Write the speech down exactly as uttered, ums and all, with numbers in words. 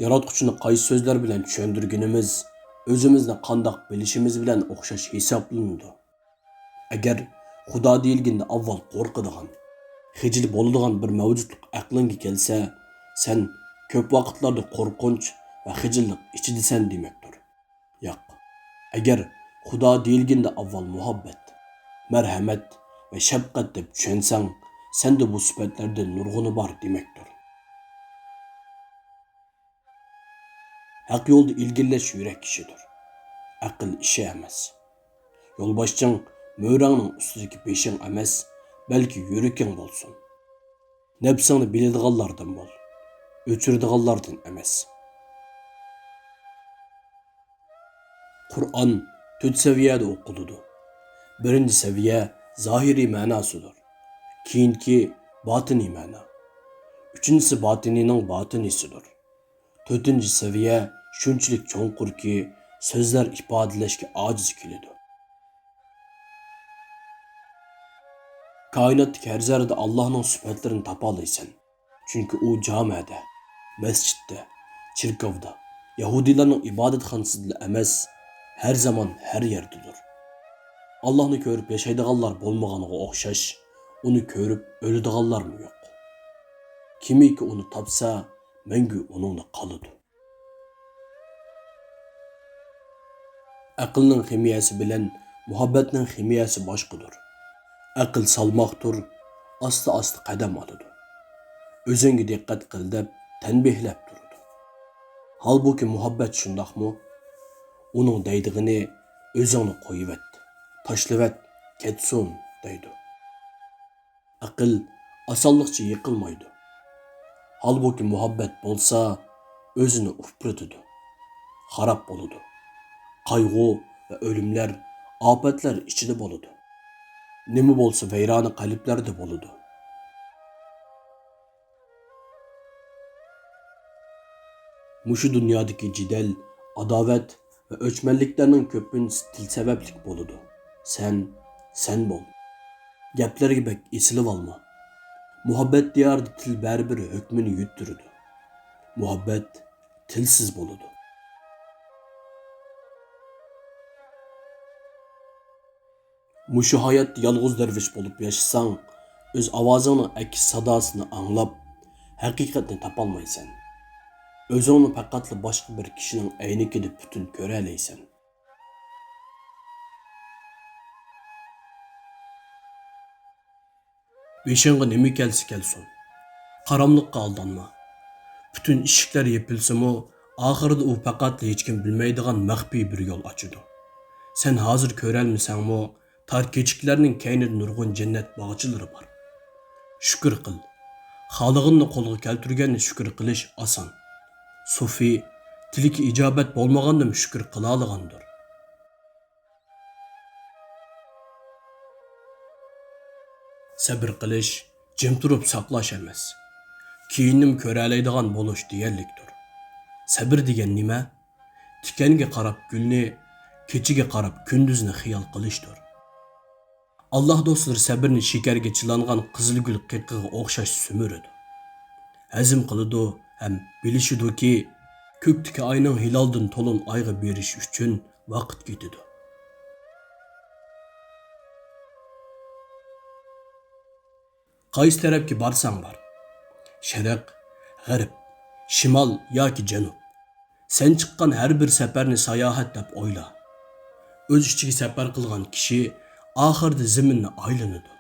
ياراتقۇچىنى قايسى سۆزلەر بىلەن چۈشەندۈرگىنىمىز، ئۆزىمىزنى قانداق بىلىشىمىز بىلەن ئوخشاش ھېسابلىنىدۇ. ئەگەر خۇدا دېيىلگەندە ئاۋۋال قورقىدىغان، خىجىل بولىدىغان بىر مەۋجۇتلۇق ئەقلىڭگە كەلسە، سەن كۆپ ۋاقىتلاردا قورقۇنچ ۋە خىجىللىق ئىچىدىسەن دېمەكتۇر. ياق، ئەگەر خۇدا دېيىلگەندە ئاۋۋال مۇھەببەت، مەرھەمەت ۋە شەپقەت دەپ چۈشەنسەڭ، سەندە بۇ سۈپەتلەردىن نۇرغۇنى بار دېمەكتۇر. ھەق يولدا ئىلگىرىلەش يۈرەك ئىشىدۇر، ئەقىل ئىشى ئەمەس. يولباشچىڭ مۈرەڭنىڭ ئۈستىدىكى بېشىڭ ئەمەس، بەلكى يۈرىكىڭ بولسۇن. نەپسىڭنى بىلىدىغانلاردىن بول، ئۆچۈرىدىغانلاردىن ئەمەس. قۇرئان تۆت سەۋىيەدە ئوقۇلىدۇ. بىرىنچى سەۋىيە زاھىرىي مەناسىدۇر. كېيىنكى باتىنىي مەنا. ئۈچىنچىسى باتىنىينىڭ باتىنىيسىدۇر. تۆتىنچى سەۋىيە شۇنچىلىك چوڭقۇركى، سۆزلەر ئىپادىلەشكە ئاجىز كېلىدۇ. كائىناتتىكى ھەر زەررىدە ئاللاھنىڭ سۈپەتلىرىنى تاپالايسەن. چۈنكى ئۇ جامەدە، مەسچىتتە، چېركاۋدا، يەھۇدىيلارنىڭ ئىبادەتخانىسىدىلا ئەمەس، ھەر زامان، ھەر يەردىدۇر. ئاللاھنى كۆرۈپ ياشايدىغانلار بولمىغانغا ئوخشاش، ئۇنى كۆرۈپ ئۆلىدىغانلارمۇ يوق. كىمكى ئۇنى تاپسا، مەڭگۈ ئۇنىڭدا قالىدۇ. ئەقىلنىڭ خىمىيەسى بىلەن مۇھەببەتنىڭ خىمىيەسى باشقىدۇر. ئەقىل سالماقتۇر، ئاستا-ئاستا قەدەم ئالىدۇ. ئۆزۈڭگە دىققەت قىل دەپ تەنبىھلەپ تۇرىدۇ. ھالبۇكى، مۇھەببەت شۇنداقمۇ؟ ئۇنىڭ دەيدىغىنى، «ئۆزۈڭنى قويۇۋەت، تاشلىۋەت، كەتسۇن» دەيدۇ. ئەقىل ئاسانلىقچە يىقىلمايدۇ. ھالبۇكى، مۇھەببەت بولسا، ئۆزىنى ئۇپرىتىدۇ، خاراب بولىدۇ. قايغۇ ۋە ئۆلۈملەر، ئاپەتلەر ئىچىدە بولىدۇ. نېمە بولسا، ۋەيرانە قەلبلەردە بولىدۇ. مۇشۇ دۇنيادىكى جېدەل، ئاداۋەت ۋە ئۆچمەنلىكلەرنىڭ كۆپىنچىسى تىل سەۋەبلىك بولىدۇ. سەن، سەن بول. گەپلەرگە بەك ئېسىلىۋالما. مۇھەببەت دىيارىدا تىل بەرىبىر ھۆكمىنى يۈتتۈرىدۇ. مۇھەببەت تىلسىز بولىدۇ. مۇشۇ ھاياتتا يالغۇز دەرۋىش بولۇپ ياشىساڭ، ئۆز ئاۋازىڭنىڭ ئەكس ساداسىنى ئاڭلاپ، ھەقىقەتنى تاپالمايسەن. ئۆزۈڭنى پەقەتلا باشقا بىر كىشىنىڭ ئەينىكىدە پۈتۈن كۆرەلەيسەن. بېشىڭغا نېمە كەلسە كەلسۇن، قاراملىققا ئالدانما. پۈتۈن ئىشىكلەر يېپىلسىمۇ، ئاخىرىدا ئۇ پەقەتلا ھېچكىم بىلمەيدىغان مەخپىي بىر يول ئاچىدۇ. سەن ھازىر كۆرەلمىسەڭمۇ، تار كېچىكلەرنىڭ كەينىدە نۇرغۇن جەننەت باغچىلىرى بار. شۈكۈر قىل. خالىغىنىنى قولغا كەلتۈرگەننى شۈكۈر قىلىش ئاسان. سوفى، تىلىكى ئىجابەت بولمىغاندىمۇ شۈكۈر قىلالىغاندۇر. سەبرى قىلىش، جىم تۇرۇپ ساقلاش ئەمەس. كېيىننىمۇ كۆرەلەيدىغان بولۇش دېگەنلىكتۇر. سەبرى دېگەن نېمە؟ تىكەنگە قاراپ گۈلنى، كېچىگە قاراپ كۈندۈزنى خىيال قىلىشتۇر. ئاللاھ دوستلىرى سەبرىنى شېكەرگە چىلانغان قىزىلگۈل قېقىغا ئوخشاش سۈمۈرىدۇ. ھەزىم قىلىدۇ ھەم بىلىشىدۇكى، كۆكتىكى ئاينىڭ ھىلالدىن تولۇن ئايغا بېرىش ئۈچۈن ۋاقىت كېتىدۇ. قايسى تەرەپكە بارساڭ بار، شەرق، غەرب، شىمال ياكى جەنۇب، سەن چىققان ھەر بىر سەپەرنى ساياھەت دەپ ئويلا. ئۆز ئىچىگە سەپەر قىلغان كىشى ئاخىرىدا زېمىننى ئايلىنىدۇ.